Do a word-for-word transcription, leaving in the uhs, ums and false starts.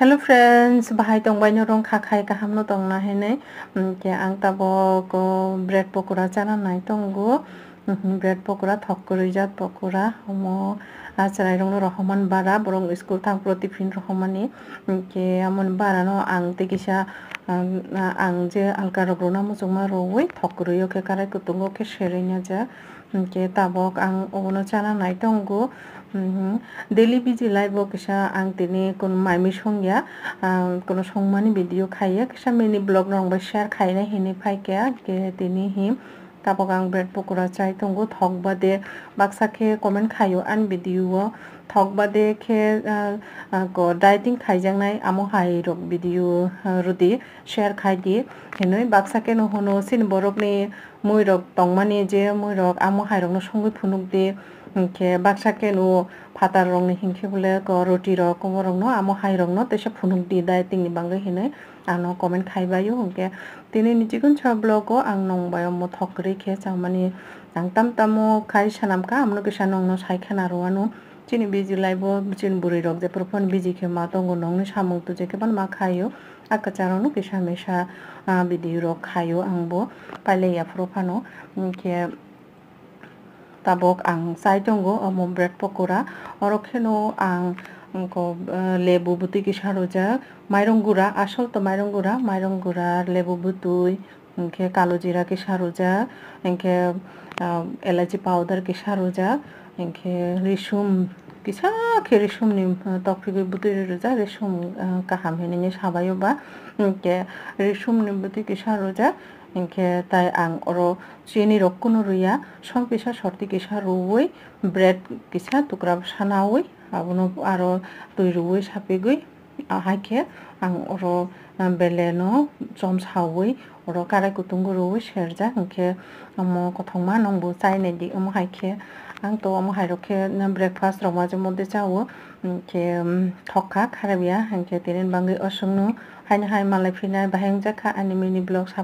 Hello friends, bahai tongbai norong kha khai kaham no tongna hinwi. Hwnkhe ang tabok, o, bread pokora chana nai tongo. Mhm, bread pokora, thok kwrwi jat pokora, omo a chwrairokno rohormani bara, borok school thang phuru tiffin rohormani. Hwnkhe amoni bara no ang tei kisa, um, ang je alka rok rwna muchungma rwui thok kwrwi o khe karai kutung o khe serwi ya jak. Hwnkhe tabok ang obono chana nai tongo. Mhm. Daily busy life o kisa ang tini kun mai mui songya, ang kuno songmani video khaiya, kisa mini vlog rok bai share khainai hinwi phaikha, hwnkhe tini hi tabok ang bread pokora chai tongo, thok bade baksa khe comment khaio ani video o, thok bade khe, ah, ah, ko dieting khaijaknai amo hai rok video, ah, rwdi, share khaidi hinwi baksa khe no hwno chini borokni muirok tongmani je muirok amo hairokno songwi phunukdi, hinkhe baksa khe no phatarrokni hinkhe bole ko rotirok oborokno amo hairokno teisa phunukdi dietingni bagwi hinwi ano comment khaibaio. Hinkhe tini ni chikon sa vlog o ang nongbai omo thok kwrwi khe chamani ang tam tamo khai sanamkha, amono kisa nongno sai khena rwano. Chini busy life o chini bwrwi rok jephuru phano busy khe ma tongo, nongni samung tuje khe ma khaio. A kwcharo no kisa misa, ah, video rok khaio ang bo pailai ya phuru phano. Hinkhe tabok ang chai tongo omo bread pokora. Oro kheno ang ko, eh, lebu bwtwi kisa rwjak, mairung gura, asol to mairung gura, mairung gura, lebu bwtwi, hinkhe kalo jira kisa rwjak, hinkhe, ah, elaichi powder kisa rwjak, hinkhe risum kisa khe risumni, ah, tokphigwi bwtwi rwjak, risum, ah, kaham hinwi sabaio ba, hinkhe risumni bwtwi kisa rwjak, hinkhe tai ang oro chini rok kunu rwya, som kisa sorti kisa rwui, bread kisa tukra sanaui, abono aro twi rwui sapigwi, ah, hai khe ang oro, ah, bele no chom saui oro karai kutung rwui serjak, hinkhe omo kothokma nwng bo chai nai di, omo hai khe ang to omo hai rok khe breakfast rok majhe moddhe chao, hinkhe, um, thok kha kharap ya, hinkhe tini bagwi aswk no haino hai malai phinai bahai wngjakha ani mini vlog sabo.